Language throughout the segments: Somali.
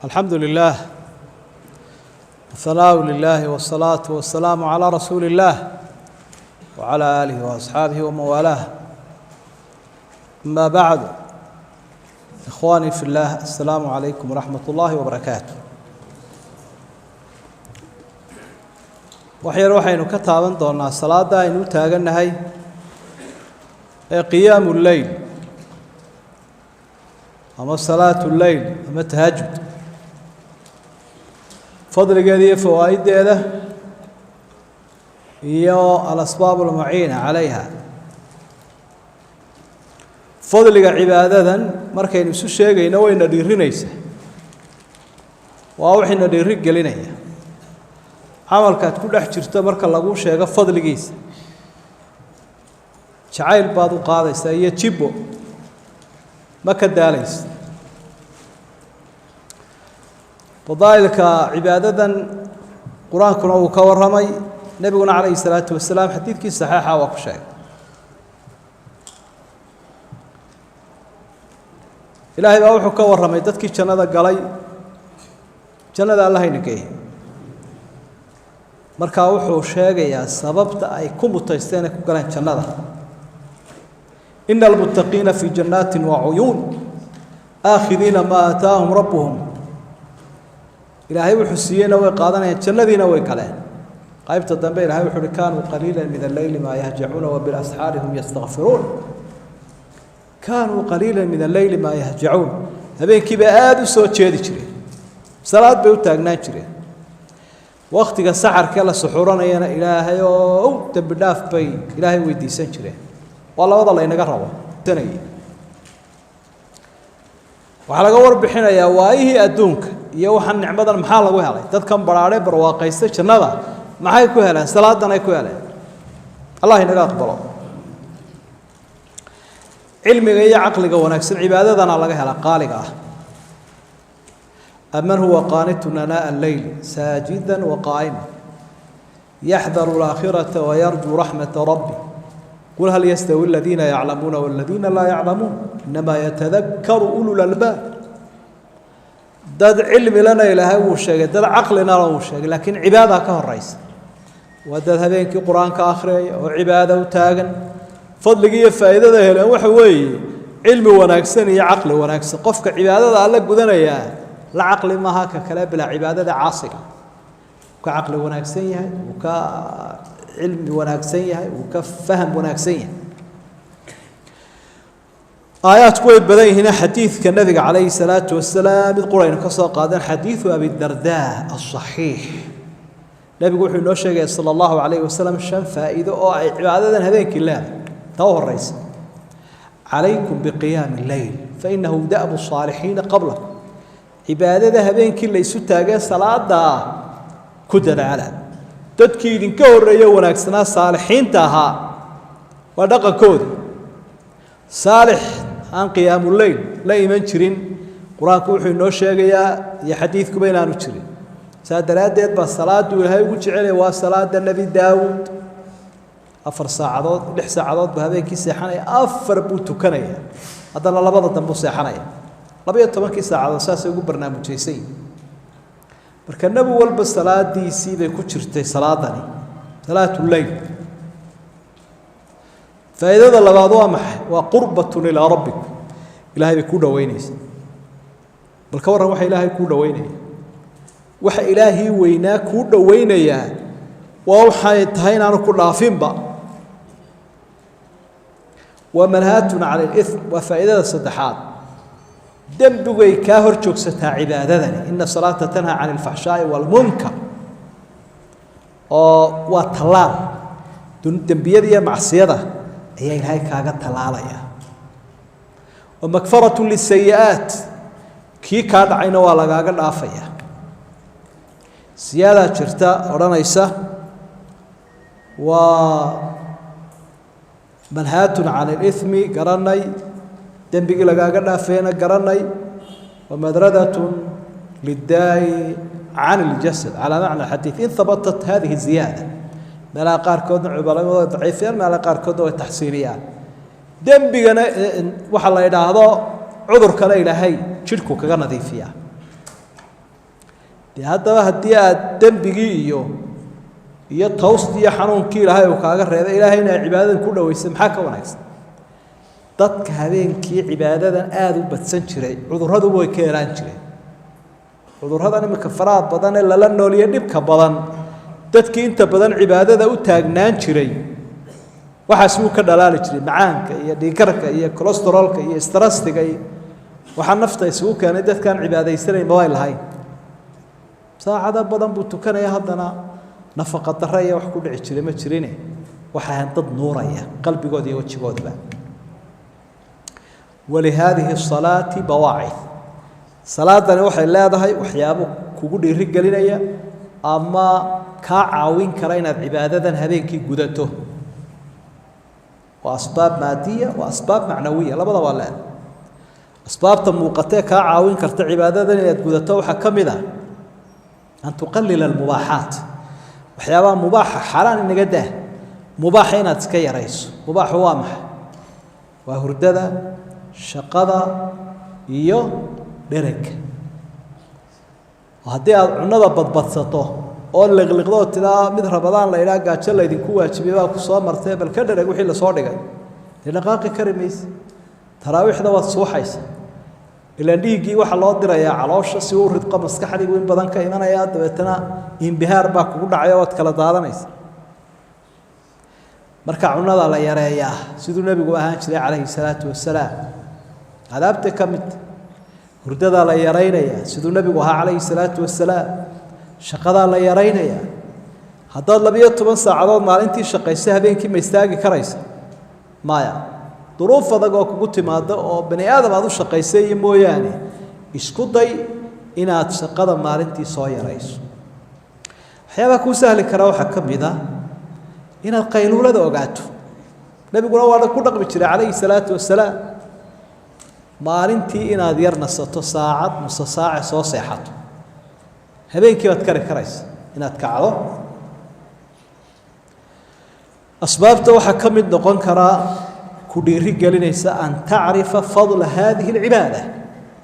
الحمد لله والثناء لله والصلاة والسلام على رسول الله وعلى آله وأصحابه ومن والاه أما بعد إخواني في الله السلام عليكم ورحمة الله وبركاته. Waxyar waxaynu ka taaban doonaa salaadda aynu u taagannahay ee qiyaamu leyl ama salaatu leyl ama tahajud, fadligeeda iyo fawaaiddeeda iyo alasbaab almuciina calayha. Fadliga cibaadadan markaynu isu sheegayno wayna dhiirinaysaa, waa waxayna dhiiri gelinaya camalkaad ku dhex jirto. Marka lagu sheego fadligiisa, jacayl baad u qaadaysaa iyo jibbo, ma ka daalaysa. Fadaa'ilka cibaadadan qur-aankuna uu ka warramay, nebiguna calayhi salaatu wasalaam xadiidkii saxiixa waa ku sheegay. Ilaahay baa wuxuu ka warramay dadkii jannada galay, jannada allahayna geeyey. Markaa wuxuu sheegayaa sababta ay ku mutaysteen ay ku galeen jannada. Ina almuttaqiina fii jannaati wacuyuun aakhidiina maa aataahum rabbuhum. Ilaahay wuxuu siiyeyna way qaadanayaan, jannadiina way galeen. Qaybta dambe ilahay wuxu uhi kaanuu qaliila min alleyli maa yahjacuuna wabilasxaari hum yastakfiruun. Kaanuu qaliila min alleyli maa yahjacuun, habeenkii bay aada u soo jeedi jireen, salaad bay u taagnaan jireen. Waktiga saxarkee la suxuranayana ilaahay ow dembi dhaaf bay ilaahay weydiisan jireen. Waa labada laynaga rabo. Waxaa laga warbixinayaa waayihii adduunka iyo waxaan nicmadan maxaa lagu helay. Dadkan baraadhe barwaaqaysta jannada maxay ku heleen? Salaadan ay ku heleen. Allah inaga aqbalo. Cilmiga iyo caqliga wanaagsan cibaadadana laga helaa qaaliga ah. Aman huwa qaanitun anaaءa alleyl saajida waqaa'ima yaxdaru alaakhirata wayarjuu raxmata rabbi qul hal yastawi aladiina yaclamuuna waladiina laa yaclamuun inamaa yatadakaru ulu lalbaab. Dad cilmi lana ilaahay wuu sheegay, dad caqlinana wuu sheegay, laakiin cibaada ka horeysa. Waa dad habeenkii qur-aanka akhriyaya oo cibaada u taagan. Fadligii iyo faa'iidada heleen waxa weeye cilmi wanaagsan iyo caqli wanaagsan. Qofka cibaadada alla gudanayaa la caqli maaha ka kale bilaa cibaadada caasiga. Uu ka caqli wanaagsan yahay, uu ka cilmi wanaagsan yahay, uu ka faham wanaagsan yahay. Aayaadku way badan yihiin. Xadiidka nabiga calayhi salaatu wasalaam mid quraynu ka soo qaadan, xadiidu abidardaa asaxiix. Nebigu wuxuu inoo sheegaya sala allahu calayhi wasalam shan faa'iido oo ay cibaadadan habeenkii leedahay. Ta u horeysa: calaykum biqiyaami leyl fainahu da'bu saalixiina qablakum. Cibaadada habeenkii la isu taagee salaadaa ku dadaala. Dadkii idinka horreeye wanaagsanaa, saalixiinta ahaa, waa dhaqankooda. Saalix aanqiyaamuleyl la iman jirin, qur-aanku wuxuu inoo sheegayaa iyo xadiidkuba inaanu jirin. Saa daraaddeed baa salaaduu ilaahay ugu jecelaya waa salaada Nebi Daawuud. 4 saacadood, 6 saacadood buu habeenkii seexanaya, 4 buu tukanaya, haddana labada dambuu seexanaya. 12kii saacadood saasay ugu barnaamijaysan yihin. Marka nebi walba salaadiisii bay ku jirtay salaadani, salaatuleyl. Faa'iidada labaad waa maxay? Waa qurbatun ilaa rabbikum, ilahay bay kuu dhaweynaysa. Bal ka warran waxa ilaahay kuu dhaweynaya, waxa ilaahii weynaa kuu dhoweynayaa waa waxay tahay inaanu ku dhaafinba. Waa manhaatun cala liim. Waa faa'iidada saddexaad. Dembigay kaa hor joogsataa cibaadadani. Ina salaata tanhaa cani alfaxshaa'i waalmunkar, oo waa tallaal. Dembiyada iyo macsiyada ayaa ilaahay kaaga tallaalaya. Wa makfaratu lisayi'aat, kii kaa dhacayna waa lagaaga dhaafaya. Siyaadaa jirta odhanaysa waa manhaatun can alimi, garanay, dembigii lagaaga dhaafayna garanay. Wamadradatun liddaa'i can iljasad calaa macna xadiid in habatat hadihi ziyaada. Meelaha qaarkoodna culimadu way daciifiyaan, meelaha qaarkoodna way taxsiiniyaan. Dembigana waxaa la idhaahdo cudurkana ilaahay jidhku kaga nadiifiyaa. Dee haddaba haddii aad dembigii iyo tawstii iyo xanuunkii Ilaahay uu kaaga reebay, Ilaahayna ay cibaadadan ku dhaweysay, maxaa ka wanaagsan? Dadka habeenkii cibaadadan aada u badsan jiray cudurraduba way ka helaan jireen. Cudurradan iminka faraha badan ee lala nooliye dhibka badan, dadkii inta badan cibaadada u taagnaan jiray waxaas wuu ka dhalaali jiray, macaanka iyo dhiigkarka iyo cholesteroolka iyo stresstiga iyo waxaa nafta isugu keenay. Dadkaan cibaadaysanayn mabay lahayn, saacado badan buu tukanaya, haddana nafaqa darre iyo wax ku dhici jiray ma jirine. Waxay ahayn dad nuuraya qalbigooda iyo wejigoodaba. Walihaadihi salaati bawaacid, salaadani waxay leedahay waxyaabo kugu dhiiri gelinaya ama kaa caawin kara inaad cibaadadan habeenkii gudato. Waa asbaab maadiya, waa asbaab macnawiya, labada waa leedahay. Asbaabta muuqatee kaa caawin karta cibaadadan inaad gudato waxaa ka mid ah an tuqalila almubaaxaat, waxyaabaha mubaaxa, xaaraan inaga dah, mubaaxa inaad iska yarayso. Mubaaxu waa maxay? Waa hurdada, shaqada iyo dheragga. Haddii aada cunada badbadsato oo liqliqdo oo tidaa mid Rabadaan la idhaha gaajo laydinku waajibiyey baa ku soo martee, bal ka dherag wixii lasoo dhigay, dee dhaqaaqi kari mayse. Taraawiixda waad suuxaysa, ilaan dhiiggii waxaa loo dirayaa caloosha si uu ridqo, maskaxdiibu in badan ka imanayaa, dabeetana imbihaar baa kugu dhacaya, waad kala daadanaysa. Marka cunada la yareeyaa, siduu nebigu ahaan jiray calayhi salaatu wasalaam, adaabta ka mid. Hurdadaa la yaraynayaa, siduu nebigu ahaa calayhi salaatu wasalaam. Shaqadaa la yaraynayaa. Haddaad 12 saacadood maalintii shaqayso, habeenkii ma istaagi karaysa? Maya. Duruuf adag oo kugu timaado oo bani aadam aad u shaqaysay iyo mooyaane, isku day inaad shaqada maalintii soo yarayso. Waxyaabaha kuu sahli karaa waxaa ka mid a inaad qayluulada ogaato. Nebiguna waa ku dhaqmi jiray calayhi salaatu wasalaam. Maalintii inaad yar nasato, saacad muse saace soo seexato, habeenkii baad kari karaysa inaad kacdo. Asbaabta waxaa ka mid noqon karaa ku dhiiri gelinaysa an tacrifa fadla hadihi alcibaada,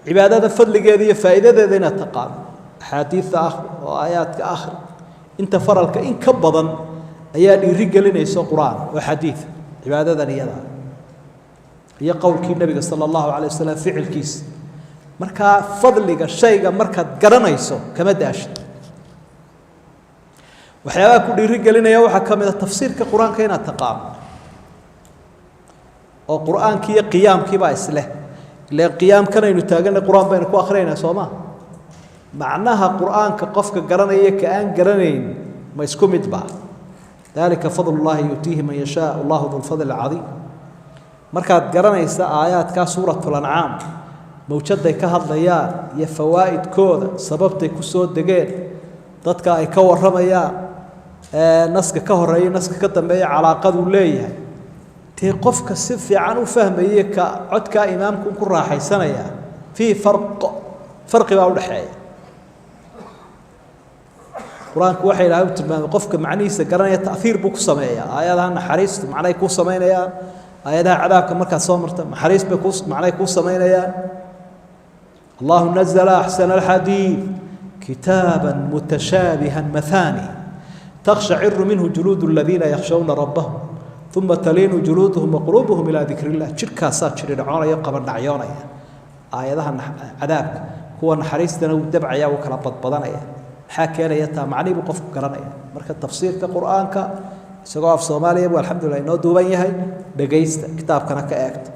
cibaadada fadligeeda iyo faa'iidadeeda inaad taqaano. Axaadiidta akhri oo aayaadka akhri, inta faralka in ka badan ayaa dhiiri gelinaysa qur-aan oo xadiid cibaadadan iyada iyo qowlkii nebiga sala allahu calay wasalam, ficilkiisa. Markaa fadliga shayga markaad garanayso kama daashid. Waxyaabaha ku dhiiri gelinaya waxaa ka mid a tafsiirka qur-aanka inaad taqaano, oo qur-aankii iyo qiyaamkiibaa isleh. Ileen qiyaamkanaynu taaganay qur-aan baynu ku akrinaynaa, soo ma? Macnaha qur-aanka qofka garanaya ka aan garanayn ma isku mid ba? Dalika fadl llahi yu'tiihi man yashaa, allahu du lfadli alcadiim. Markaad garanaysa aayaadkaa suuratulancaam mawjaday ka hadlayaan iyo fawaa'idkooda, sababtay ku soo degeen, dadka ay ka warramayaan, naska ka horeeya, naska ka dambeeya calaaqaduu leeyahay, dee qofka si fiican u fahmaye ka codkaa imaamku ku raaxaysanaya, fiihi farq, farqi baa udhaxeeya. Qur-aanku waxa Ilahay u tilmaamay qofka macnihiisa garanaya ta'hiir buu ku sameeyaa. Aayadaha naxariistu macnay kuu samaynayaan, aayadaha cadaabka markaad soo marta naxariis bay kuu macnay kuu samaynayaan. Allahu nazla axsana alxadiid kitaaba mutashaabiha mathani takhshaciru minhu juluud aladiina yakhshawna rabbahum uma taliinu juluuduhum waquluubuhum ilaa dikr illah. Jidhkaasaa jiridhacoonaya, qabandhacyoonaya aayadaha cadaabka, kuwa naxariistana wuu dabcaya, wuu kala badbadanaya. Maxaa keenaya taa? Macnihi buu qofku garanaya. Marka tafsiirka qur-aanka isagoo af Soomaaliya buu alxamdulillah inoo duuban yahay, dhegaysta, kitaabkana ka eegta.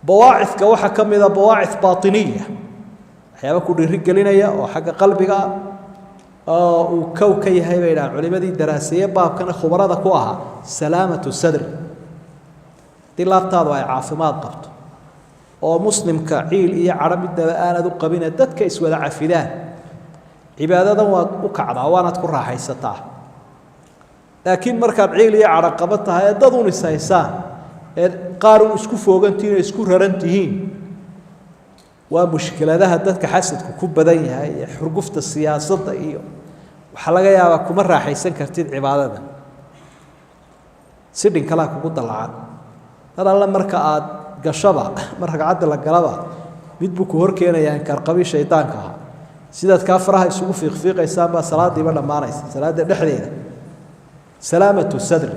Bawaacidka waxaa ka mid a bawaacid baatiniya, waxyaaba ku dhiiri gelinaya oo xagga qalbiga oo uu kow ka yahay bay dhahaan culimadii daraaseeye baabkana khubarada ku ahaa, salaamatu sadri. Haddii laabtaadu ay caafimaad qabto oo muslimka ciil iyo cadho midnaba aanad u qabine, dadka iswada cafidaan, cibaadadan waad u kacdaa, waanaad ku raaxaysataa. Laakiin markaad ciil iyo cadho qaba tahay ee dad un ishaysaan, ee qaar un isku foogantihiin oo isku raran tihiin, waa mushkiladaha dadka xasadku ku badan yahay ee xurgufta siyaasadda iyo waxaa laga yaabaa kuma raaxaysan kartid cibaadada, si dhinkalaa kugu dallacan. Mar alle marka aad gashaba, mar ragcadda la galaba, mid buu ku hor keenayaa inkaarqabii shaydaanka ahaa. Sidaad kaa faraha isugu fiiqfiiqaysaan baa salaadiiba dhammaanaysa, salaadda dhexdeeda. Salaamatu sadri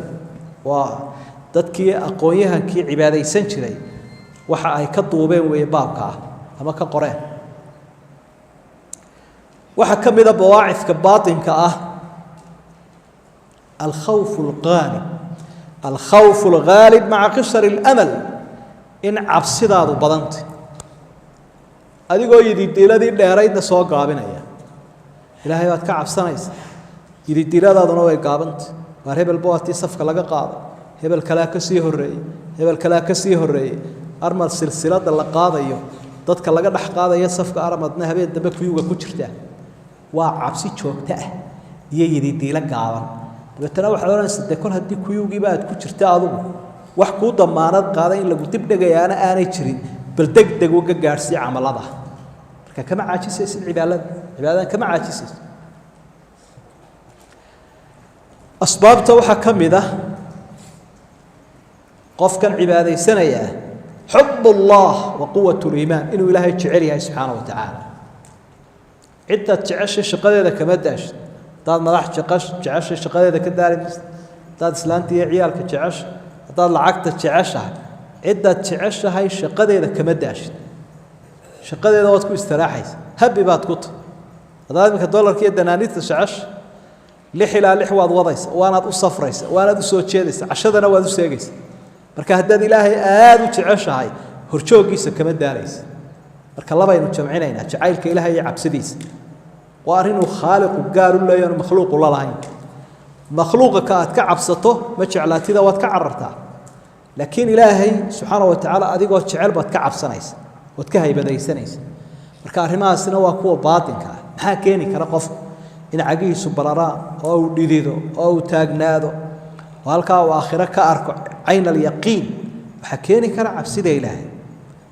waa dadkii aqoon-yahankii cibaadaysan jiray waxa ay ka duubeen weeye baabka ah ama ka qoreen. Waxaa ka mid a bawaacidka baatinka ah alkhawf alghaalib, alkhawf alghaalib maca qisar اlamal, in cabsidaadu badantay adigoo yididiiladii dheeraydna soo gaabinaya. Ilaahay baad ka cabsanaysa, yididiiladaaduna way gaabantay. Waar hebelba waa tii safka laga qaaday, hebel kalea ka sii horreeyey, hebel kalea ka sii horreeyey. Armad silsilada la qaadayo, dadka laga dhex qaadayo safka, armadna habeen dambe kuyuga ku jirtaa. Waa cabsi joogto ah iyo yididiilo gaaban. Dabeetana waxaad odhanaysa, dee kol haddii kuyugiiba aad ku jirta adigu, wax kuu damaanad qaaday in lagu dib dhegayaana aanay jirin, bal deg deg uga gaadhsii camalada. Marka kama caajisaysid cibaadada, cibaadadan kama caajisaysid. Asbaabta waxaa ka mid ah qofkan cibaadaysanayaa xub allah wa quwat liimaan, inuu Ilaahay jecel yahay subxaana wa tacaala. Ciddaad jeceshay shaqadeeda kama daashid. Haddaad madax jeceshay, shaqadeeda ka daali maysid. Haddaad islaanta iyo ciyaalka jeceshay, haddaad lacagta jeceshahay, ciddaad jeceshahay shaqadeeda kama daashid, shaqadeeda waad ku istiraaxaysa, habi baad ku tahy. Haddaad iminka dollarka iyo danaaniidta jecesha, 6 ilaa 6 waad wadaysa, waanaad u safraysa, waanaad u soo jeedaysa, cashadana waad u seegaysa. Marka haddaad Ilaahay aada u jeceshahay, horjooggiisa kama daalaysa. Marka labaynu jamcinaynaa, jacaylka Ilaahay iyo cabsidiisa. Waa arrinuu khaaliqu gaar u leeyahy, oonu makhluuqu la lahayn. Makhluuqa ka aad ka cabsato ma jeclaatida, waad ka carartaa, laakiin Ilaahay subxaana wa tacaala adigoo jecel baad ka cabsanaysa, waad ka haybadaysanaysa. Marka arrimahaasina waa kuwa baatinka ah. Maxaa keeni kara qofku in cagihiisu bararaan oo uu dhidido oo uu taagnaado oo halkaa uu aakhiro ka arko cayn alyaqiin? Waxaa keeni kara cabsida Ilaahay,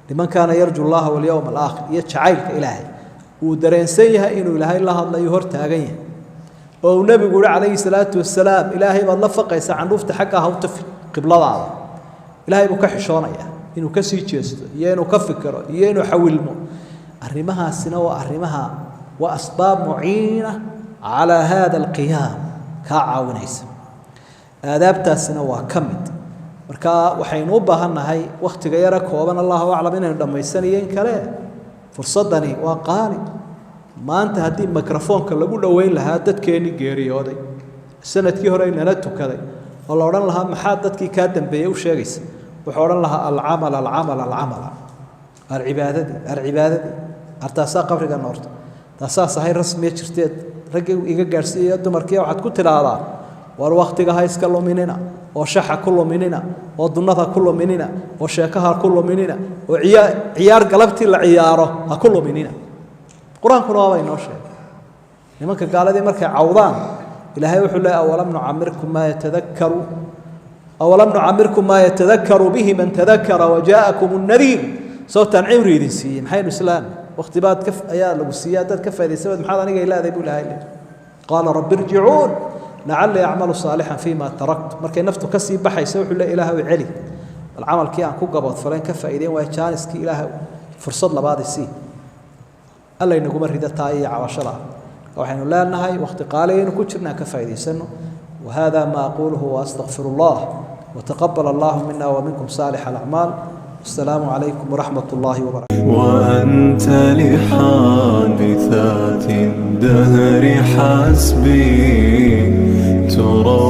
liman kaana yarju llaha walyowma alaakhir, iyo jacaylka Ilaahay uu dareensan yahay inuu Ilaahay la hadlayo, hor taagan yahay, oo uu nebigu uhi calayhi salaatu wasalaam: "Ilaahay baad la faqaysaa, candhuufta xaggaa ha u tafi qibladaada." Ilaahay buu ka xishoonayaa inuu ka sii jeesto iyo inuu ka fikiro iyo inuu xawilmo. Arrimahaasina waa arrimaha, waa asbaab muciina calaa hada alqiyaam, kaa caawinaysa. Aadaabtaasina waa ka mid. Marka waxaynu u baahan nahay wakhtiga yara kooban, allahu aclam inaynu dhammaysanayo in kale. Fursaddani waa qaali. Maanta haddii mikrofoonka lagu dhoweyn lahaa dadkeennii geeriyooday sanadkii hore inala tukaday, oo la odhan lahaa: "Maxaa dadkii kaa dambeeyey u sheegaysa?" wuxuu odhan lahaa: "Alcamal, alcamal, alcamala, alcibaadadii, alcibaadadii. Artaasaa qabriga noorta, taasaa sahay rasmiya jirteed. Raggii iga gaadhsiiya, dumarkii waxaad ku tidhaahdaa: war waktiga ha iska luminina, oo shaxa ku luminina, oo dunnada ku luminina, oo sheekaha ku luminina, oo ciyaar galabtii la ciyaaro ha ku luminina." Qur-aankuna waaba inoo sheegay nimanka gaaladii markay cawdaan, Ilaahay wuxuu leey: awalam nucamirkum maa yatadakaru, awalam nucamirkum maa yatadakaru bihi man tadakara wajaakum الnadiir. Sababtaan cimri idin siiyey, maxaynu islaan wakti baad ka ayaa lagu siiyey, haddaad ka faa'idaysa maxaad aniga ilaaday, buu Ilahay leey. Qaala rabbi irjicuun lacallii acmalu saalixan fiima taraktu. Markay naftu ka sii baxaysa wuxuu le: "Ilaah celi, bal camalkii aan ku gaboodfalayn ka faa'iideyn waaya jaaniskii, Ilaah fursad labaad isii." Alla inaguma rida taa iyo cabashada. Waxaynu leenahay wakhti qaaligaynu ku jirnaa, ka faa'iidaysano. Wahada ma aquluhu waastaqfir allah, wataqabal allahu mina waminkum saalix alacmaal. والسلام عليكم ورحمة الله وبركاته. وأنت لحادثات الدهر حسبي ترى.